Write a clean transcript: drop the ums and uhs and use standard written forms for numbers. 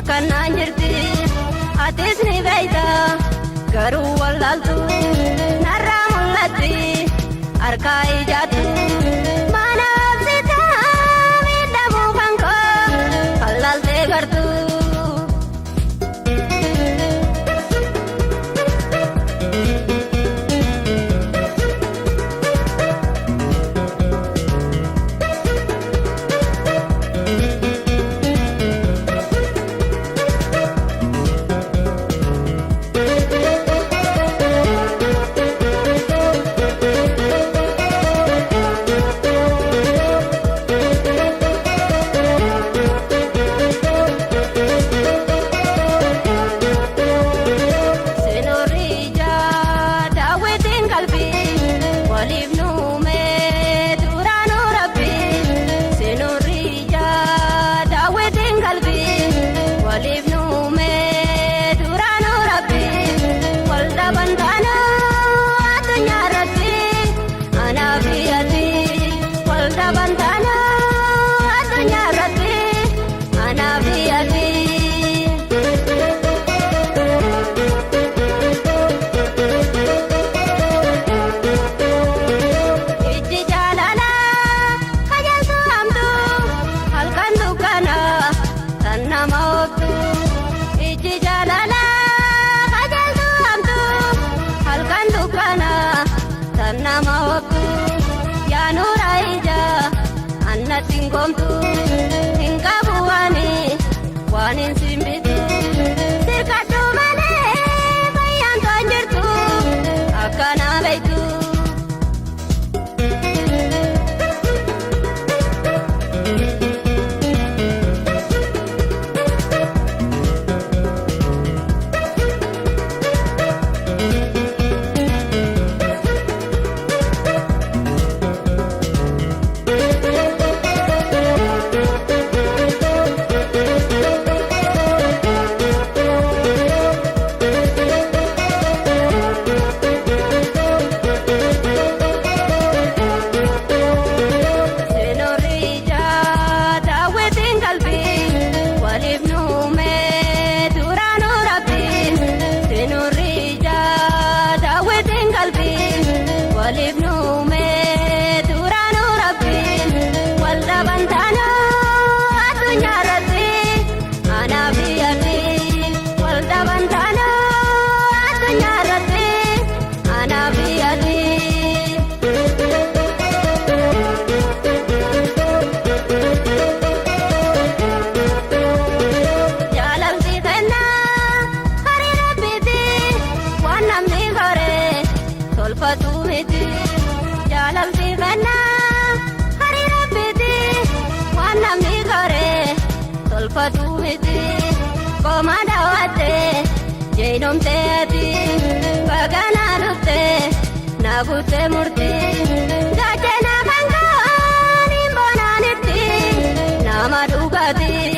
Rakkannaan jirti atis ni beeyta garuu wallaaltu narraa mul'atti harkaa ijaatu mana obsitaa miidhamuu kan koo wallaaltee gartuu. Senoorri ijaa daawwitiin qalbii waliif nuumee duraanuu rabbii. Senoorri ijaa daawwitiin qalbii waliif nuumee duraanuu rabbii. Wal dhaban taanaa addunyaa irratti anaa fi ati. Wal dhaban taanaa addunyaa irratti anaa fi ati. Ijji jaalalaa qajeeltu hamtu halkan dukkana kan nama ooftu. Ijji jaalalaa qajeeltu hamtu halkan dukkana kan nama ooftu. Yaa nuura ija annatti hin goomtu hin qabu waani waan hin simbitu. Sirkadhu malee fayyaan toon jirtu akkana beektu. Senoorri ijaa daawwitiin qalbii waliif nuumee duraanuu rabbii. Senoorri ijaa daawwitiin qalbii waliif nuumee duraanuu rabbii. Wal dhaban taanaa addunyaa irratti anaa fi ati. Wal dhaban taanaa addunyaa irratti anaa fi ati. Jaalalti kennaa hariira miti waan namni goree tolfatu miti. Jaalalti kennaa hariira miti waan namni goree tolfatu miti. Koma daawwattee jeenomtee ati baganaa dhuftee na guuttee murtii. Gaachana kan ka'an hin bonaanitti nama dhugaatii.